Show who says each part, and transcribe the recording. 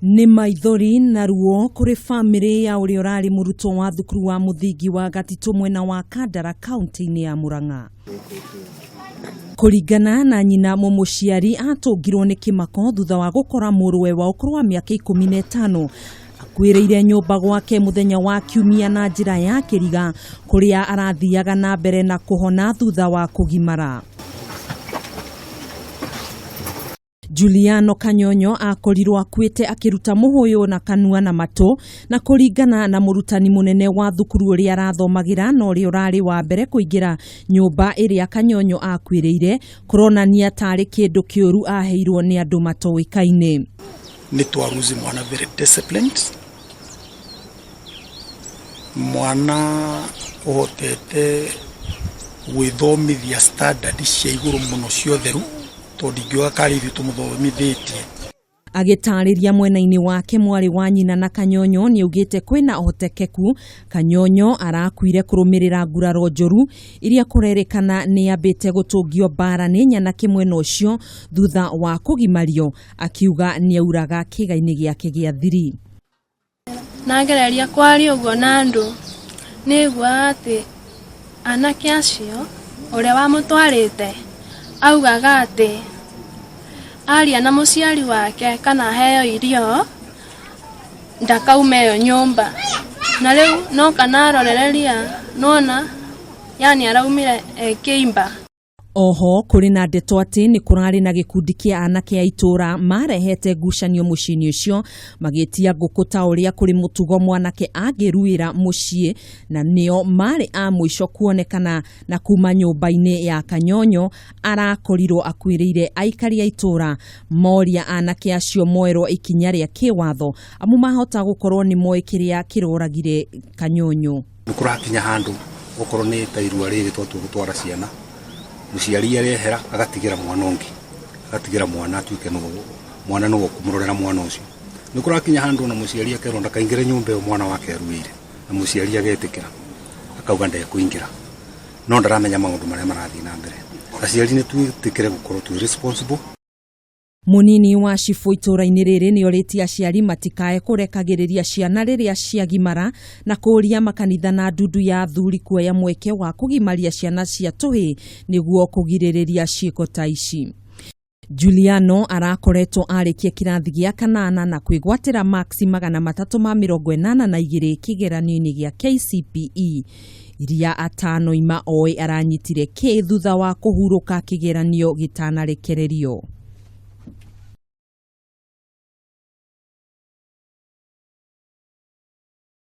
Speaker 1: Nĩ maithori na ruo kũrĩ famĩlĩ ya ũrĩa ũrarĩ mũrutwo wa thukuru wa mũthingi wa Gatitũ mwena wa Kandara kaunti-inĩ ya Murang'a. Kũringana na nyina mũmũciari atũngirwo nĩ kĩmako thutha wa gũkora mũrũwe wa ũkũrũ wa mĩaka 15 akuĩrĩire nyũmba gwake mũthenya wa Kiumia na njĩra ya kĩriga kũrĩa arathiaga na mbere na kũhona thutha wa kũgimara. Juliano Kanyonyo akorirwo akuĩte akĩruta mũhũyũ na kanua na matũ na kũringana na mũrutani mũnene wa thukuru ũrĩa arathomagĩra na ũrĩa ũrarĩ wa mbere kũingĩra nyũmba ĩrĩa Kanyonyo akuĩrĩire kũronania tarĩ kĩndũ kĩũru aheirwo nĩ andũ matoĩkaine.
Speaker 2: Nĩ twaruzi mwana very disciplined, mwana ũhotete gwĩthomithia standard cia igũrũ mũno cia ũtheru, tondũ ndingiuga karĩ ithuĩ tũmũthomithĩtie.
Speaker 1: Agĩtarĩria mwena-inĩ wake mwarĩ wa nyina na Kanyonyo nĩaugĩte kwĩna ũhotekeku Kanyonyo arakuire kũrũmĩrĩra nguraro njũru iria kũrerĩkana nĩambĩte gũtũngio mbara nĩ nyanake mwena ũcio thutha wa kũgimario akiuga nĩauraga kĩga-inĩ gĩake gĩa thiri.
Speaker 3: Na ngereria kwaria ũguo na andũ, nĩiguaga atĩ anake acio ũrĩa wamũtwarĩte augaga atĩ aria na mũciari wake kana aheo irio ndakaume ĩyo nyũmba. Na rĩu no kana arorereria nona yani araumire ekĩimba.
Speaker 1: Oho kũrĩ na ndeto atĩ nĩ kũrarĩ na gĩkundi kĩa anake a itũũra marehete ngucanio mũciĩ-inĩ ũcio magĩtia ngũkũ ta ũrĩa kũrĩ mũtugo mwanake angĩruĩra mũciĩ na nĩo marĩ a mũico kuonekana na kuma nyũmba-inĩ ya Kanyonyo arakorirwo akuĩrĩire aikari a itũũra moria anake acio moerwo ikinya rĩa kĩwatho amu mahota gũkorwo nĩ moĩ kĩrĩa kĩroragire Kanyonyo.
Speaker 4: Nĩ kũrakinya handũ okorwo nĩ ta irua rĩrĩ twatua gũtwara ciana, mũciari arehera agatigĩra mwana ũngĩ, agatigĩra mwana atuĩke nĩwe mwana nĩwe ũkũmũrorera mwana ũcio. Nĩ kũrakinya handũ ona mũciari akerwo ndakaingĩre nyũmba ĩyo mwana wake aruĩire, na mũciari agetĩkĩra akauga ndekũingĩra, no ndaramenya maũndũ marĩa marathiĩ na mbere. Aciari nĩ twĩtĩkĩre gũkorwo twĩ responsible.
Speaker 1: Mũnini wa cibũ itũũra-inĩ rĩrĩ nĩorĩtie aciari matikae kũrekagĩrĩria ciana rĩrĩa ciagimara na kũũria makanitha na ndundu ya athuri kuoya mweke wa kũgimaria ciana cia tũhĩĩ nĩguo kũgirĩrĩria ciĩko ta ici. Juliano arakoretwo arĩkia kĩrathi gĩa kanana na kwĩgwatĩra maksi 382 kĩgeranio-inĩ gĩa KCPE iria atanoima oĩ aranyitire kĩ thutha wa kũhurũka kĩgeranio gĩtanarekererio.